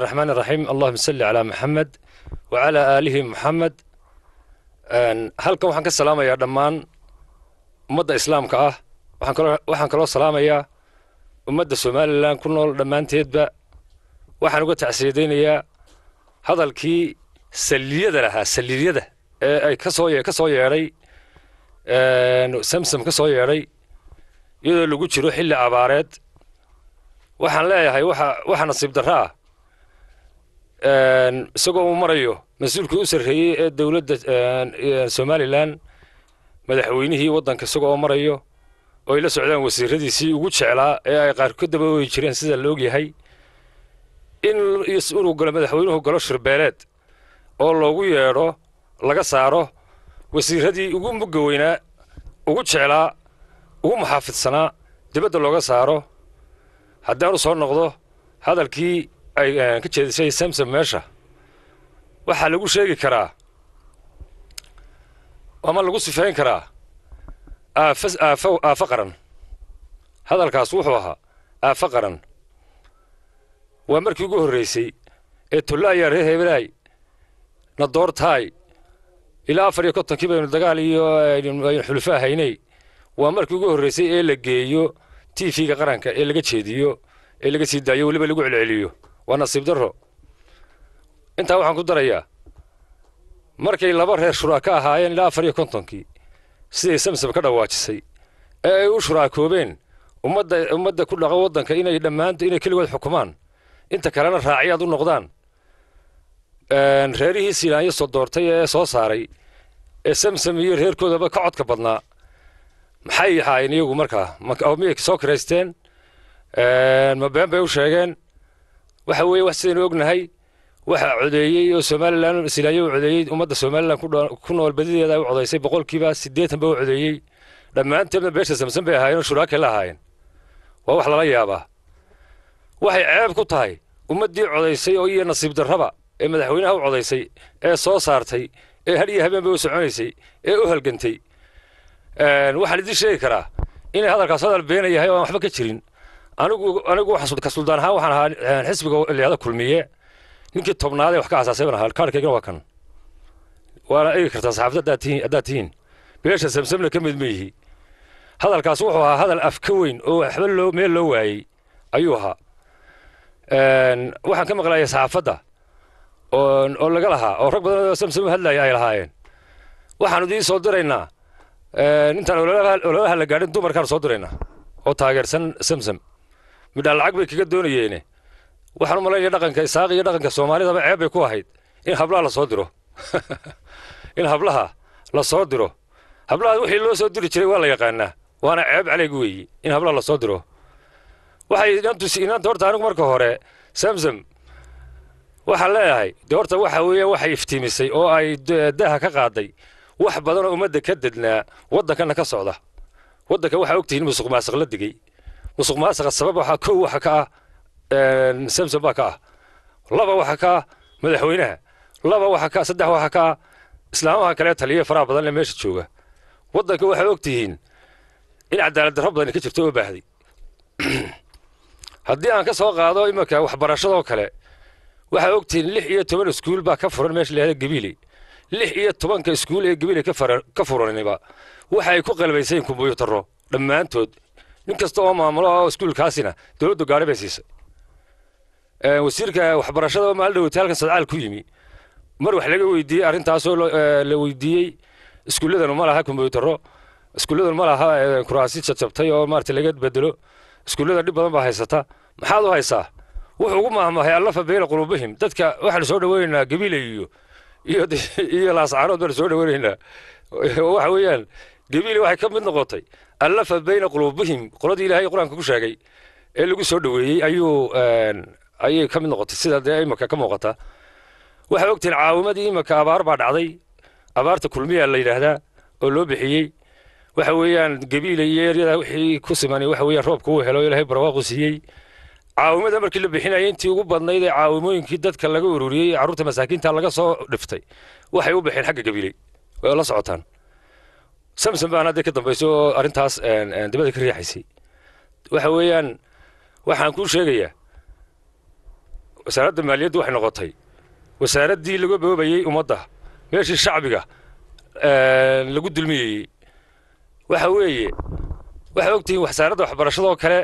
الرحمن الرحيم، اللهم صل على محمد وعلى آله محمد. Halkan waxaan ka salaamayaa dhammaan ummadda Islaamka ah. Waxaan kaloo salaamayaa ummadda Somaliland ku nool dhammaanteedba. Waxaan uga tacsiyadaynayaa hadalkii salliyada lahaa, salliyada ee ay ka soo yeedhay Samsam, ka soo yeedhay iyadoo lagu jiro xilli abaareed. Waxaan leeyahay waxa nasiib darro ah isagoo uu marayo mas-uulkii u sarreeyey ee dowladda Somaliland, madaxweynihii waddanka, isagoo oo marayo oo ay la socdaan wasiiradiisii ugu jeclaa ee ay qaar ka daba ooyi jireen, sida la ogyahay, in inuu galo, madaxweynuhu galo shirbeeleed oo loogu yeedho, laga saaro wasiiradii ugu mugga weynaa, ugu jeclaa, ugu muxaafidsanaa, dibadda looga saaro. Haddaanu soo noqdo hadalkii ay ka jeedisay Samsam meesha, waxaa lagu sheegi karaa ama lagu sifeyn karaa aafo, aafo, aafo qaran. Hadalkaas wuxuu ahaa aafo qaran. Waa markii ugu horreysay ee tollaayaa reer hebelaay na doortaay. Ilaa 54-kii baynu dagaal iyo aynu xulufaa haynay. Waa markii ugu horreysay ee la geeyo TV-ga qaranka, ee laga jeediyo, ee laga sii daayo, weliba lagu celceliyo. Waa nasiib darro. Intaa waxaan ku darayaa, markay laba reer shuraaka ahaayeen ilaa 54-kii, siday Samsam ka dhawaajisay, ee ay u shuraakoobeen ummadda ku dhaqan waddanka inay dhammaanta inay keligood xukumaan, inta kalena raaciyaad u noqdaan, reerihii Silaanyo soo doortay ee soo saaray ee Samsam iyo reerkoodaba ka codka badnaa, maxay ahaayeen iyagu markaa? Miyay soo kiraysteen? Ma been bay u sheegeen? Waxa weeye wax sidaynu ognahay, waxa codeeyey oo Somaliland Silaanyo u codeeyey, ummadda Somaliland ku nool badideeda u codaysay, 80% ba u codeeyey. Dhammaanteedna beesha Samsam bay ahaayeen oo shuraakay la ahaayeen. Waa wax lala yaabaa. Waxay ceeb ku tahay ummaddii codaysay oo iyo nasiib darraba ee madaxweynaha u codaysay, ee soo saartay, ee har iyo habeen bay u soconaysay, ee u halgantay. Waxaan idiin sheegi karaa inay hadalkaas hadal beena yahay oo aan waxba ka jirin. Anigu ka suldaan ahaan waxaan ahaa xisbiga la Kulmiye ninkii 10aad ee wax ka asaasay baan ahaa. Kaarkaygana waa kan, waana eegi kartaa saxaafadda haddaad tihiin. Beesha Samsamna ka mid ma yihi. Hadalkaas wuxuu ahaa hadal af ka weyn oo waxba loo meel loo waayey ayuu ahaa. Waxaan ka maqlayay saxaafadda oo laga lahaa oo rag badan oo Samsam u hadlaya ay lahaayeen, waxaanu idiin soo diraynaa intaan ololaha la gaadhin dumarkaan soo diraynaa oo taageersan Samsam. Midhaa lacag bay kaga doonayeene. Waxaan u malaynaya dhaqanka Isaaq iyo dhaqanka Soomaalidaba ceeb bay ku ahayd in hablaha la soo diro, in hablaha la soo diro. Hablaha wixii loo soo diri jiray waa la yaqaanaa, waana ceeb caleyg weeyi in hablaha la soo diro. Waxay inanta horta, anigu marka hore Samsam waxaan leeyahay, de horta waxa weeye waxay iftiimisay oo ay daaha ka qaaday wax badan oo ummadda ka dednaa, waddankana ka socda. Waddanka waxaa ogtihiin musuq maasuq la digay. Musuq maasuqa sabab waxaa kow waxa ka ah Samsam baa ka ah, laba waxa ka ah madaxweynaha, laba waxa ka, saddex waxa ka ah islaamaha kale taliya faraha badan ee meesha jooga. Waddanka waxaa ogtihiin in cadaalad darro badan ka jirto oo baahday. Haddii aan ka soo qaado iminka waxbarashadoo kale, waxaa ogtihiin 16 iskuul baa ka furan meesha la yihahdo Gabiiley. 16-ka iskuul ee Gabiiley ka furaniba waxa ay ku qalbaysayin kumbuyuutarro dhammaantood. Nin kasta oo maamulo oo iskuulkaasina dowladdu gaari bay siisay. Wasiirka waxbarashada oo maalin dhaweytay halkan sadcaal ku yimi, mar wax laga weydiiyey arrintaasoo la weydiiyey, iskuulladanu ma laha kumbuyuutarro, iskuulladanu ma laha kuraasi jajabtay oo maarata laga bedelo, iskuullada dhib badan baa haysata, maxaad u haysaa? Wuxuu ugu mahmahay allafa beyna quluubihim. Dadka waxaanu soo dhaweynaynaa Gabiiley iyo Laascaanood baanu soo dhaweynaynaa. Waxa weeyaan Gabiiley waxay ka mid noqotay allafa beyna quluubihim, qoladii Ilaahay Qur-aanka ku sheegay ee lagu soo dhoweeyey ayay ka mid noqotay, sida dee imika ka muuqata. Waxay ogtihiin caawimadii imika abaar baa dhacday, abaarta Kulmiyaa la yidhaahdaa oo loo bixiyey. Waxa weeyaan Gabiiley iyo eryada wixii ku simanay, waxa weeyaan roobka uu helo, Ilaahay barwaaqu siiyey. Caawimada markii la bixinayay, intii ugu badnayd ee caawimooyinkii dadka laga ururiyey, carruurta masaakiinta laga soo dhiftay, waxay u baxeen xagga Gabiiley. Way la socotaan. Samsom baana haddii ka dambayso oo arrintaas dabada ka riixaysay. Waxa weeyaan waxaan kuu sheegayaa Wasaaradda maaliyaddu waxay noqotay wasaaraddii laga boobayey ummadda, meeshii shacbiga lagu dulmiyeyey. Waxa weeye, waxaa ogtihiin wasaaradda waxbarashadoo kale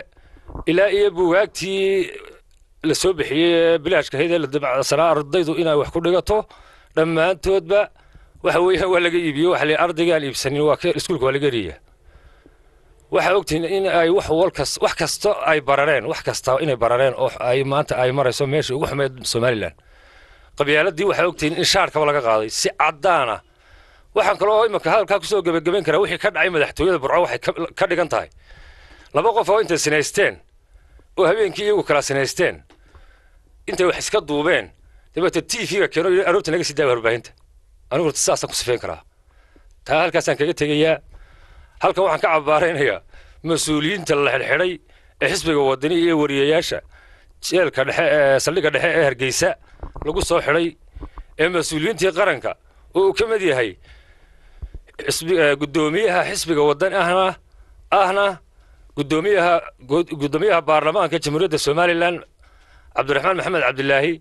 ilaa iyo buugaagtii la soo bixiyey ee bilaashka ahayd ee la dabacsanaa ardaydu inay wax ku dhigato, dhammaantoodba waxa weeyaan waa laga iibiyo. Waxa la ardaygaan iibsanin waa iskuulka waa laga eriya. Waxaa ogtihiin in ay wax walkas wax kasta ay barareen, wax kasta inay barareen oo ay maanta ay marayso meeshii ugu xumeyd Somaliland. Qabyaaladii waxaa ogtihiin in shaarkaba laga qaaday si caddaana. Waxaan kaloo imanka hadalkaa kusoo gebagabayn karaa wixii ka dhacay madaxtooyada Burco waxay ka dhigan tahay laba qof oo intay sinaysteen oo habeenkii iyagu kala sinaysteen, intay wax iska duubeen, dabeete TV-ga keeno, yidhi aroorta naga sii daaya warbaahinta. Anigu horta sidaasaan ku sifeyn karaa. Taa halkaasaan kaga tegayaa. Halkan waxaan ka cabaaraynayaa mas-uuliyiinta la xidhxidhay ee xisbiga Wadani iyo wariyayaasha jeelka dhexe ee saldhigga dhexe ee Hargeysa lagu soo xidhay, ee mas-uuliyiintii qaranka oo uu ka mid yahay guddoomiyaha xisbiga Wadani ahna guddoomiyaha baarlamaanka Jamhuuriyadda Somaliland Cabdiraxmaan Maxamed Cabdilaahi,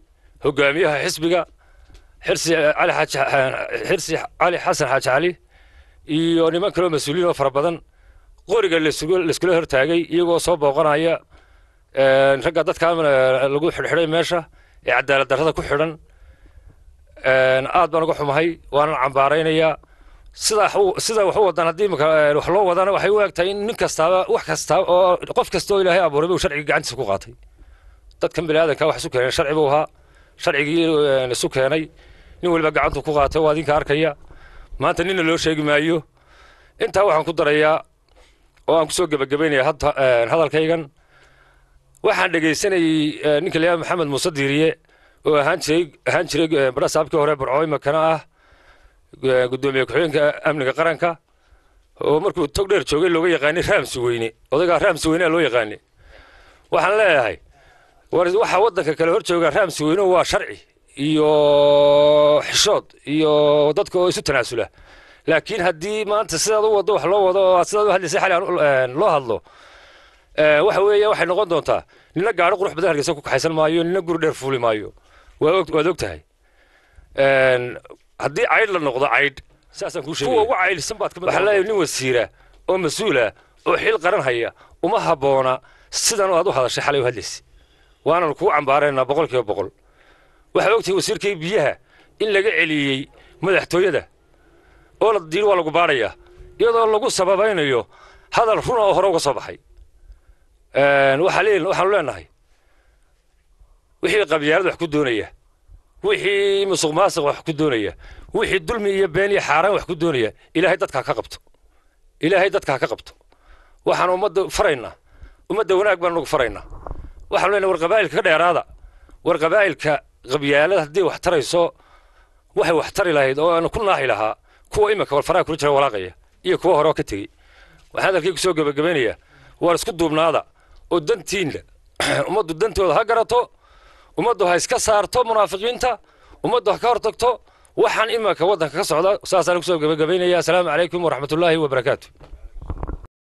hogaamiyaha xisbiga Xirsi Cali Xaaji, Xirsi Cali Xasan Xaaji Cali, iyo niman kaloo mas-uuliyiin oo fara badan qoriga laiskula hortaagay iyagoo soo booqanaya ragga dadka lagu xidhxidhay meesha ee cadaalad darrada ku xidhan. Aad baan uga xumahay, waanan cambaaraynayaa sida wax u wadaan. Haddii imika wax loo wadana, waxay u egtahay in nin kastaaba wax kasta oo qof kasta oo Ilaahay abuuray buu sharciga gacantiisa ku qaatay. Dadkan biniaadanka wax isu keeneen sharci buu ahaa, sharcigii isu keenay nin waliba gacantu ku qaatay, waa adinka arkaya. Maanta nina loo sheegi maayo. Intaa waxaan ku darayaa oo aan kusoo gebagabaynaya hadda hadalkaygan, waxaan dhegaysanayey ninka la yidhahdo Maxamed Muuse Diiriye oo ahaan jiray barasaabkii hore Burco, imikana ah guddoomiye ku-xigeenka amniga qaranka, oo markuu tog dheer joogay looga yaqaanay Raamsi Weyne. Odaygaa Raamsi Weyne loo yaqaanay. Waxaan leeyahay, war waxa waddanka kale hor jooga Raamsi Weyne waa sharci iyo xishood iyo dadka oo isu tanaasula, laakiin haddii maanta sidaad u waddo wax loo wado oo aad sidaad u hadlaysay xali loo hadlo, waxa weeye waxay noqon doontaa nina gaadho qurux badan Hargeysa ku kaxaysan maayo, nina guri dheer fuuli maayo. Waad og tahay haddii caydh la noqdo, caydh saasaan kuu sheegaya, kuwa ugu caydhsan baad kamid. Waxaan leeyahay, nin wasiira oo mas-uula oo xil qaran haya uma habboona sidan aad u hadashay xalay u hadlaysay, waananu kugu cambaaraynaa 100%. Waxaa ogtahay wasiirkii biyaha in laga celiyey madaxtooyada oo la diiri waa lagu baadhayaa, iyadoo lagu sababaynayo hadal runa oo hore uga soo baxay. Waxaanu leenahay, wixii qabyaalad wax ku doonaya, wixii musuq maasuq wax ku doonaya, wixii dulmi iyo been iyo xaaraan wax ku doonaya, Ilaahay dadka ka qabto, Ilaahay dadka ka qabto. Waxaan ummadda faraynaa, ummadda wanaag baan nagu faraynaa. Waxaanu leenahay, war qabaa'ilka ka dheeraada, war qabaa'ilka qabyaalad haddii wax tarayso waxay wax tari lahayd oo aanu ku naaxi lahaa kuwa iminka war faraha kula jira walaaqaya iyo kuwa hore oo ka tegey. Waxaan hadalkii kusoo gebagabaynayaa, waar isku duubnaada oo dantiinna ummaddu dantooda ha garato, ummaddu ha iska saarto munaafiqiinta, ummaddu ha ka hortagto waxaan iminka waddanka ka socda. Saasaan kusoo gebagabaynaya. Asalaamu calaykum waraxmatullaahi wabarakaatu.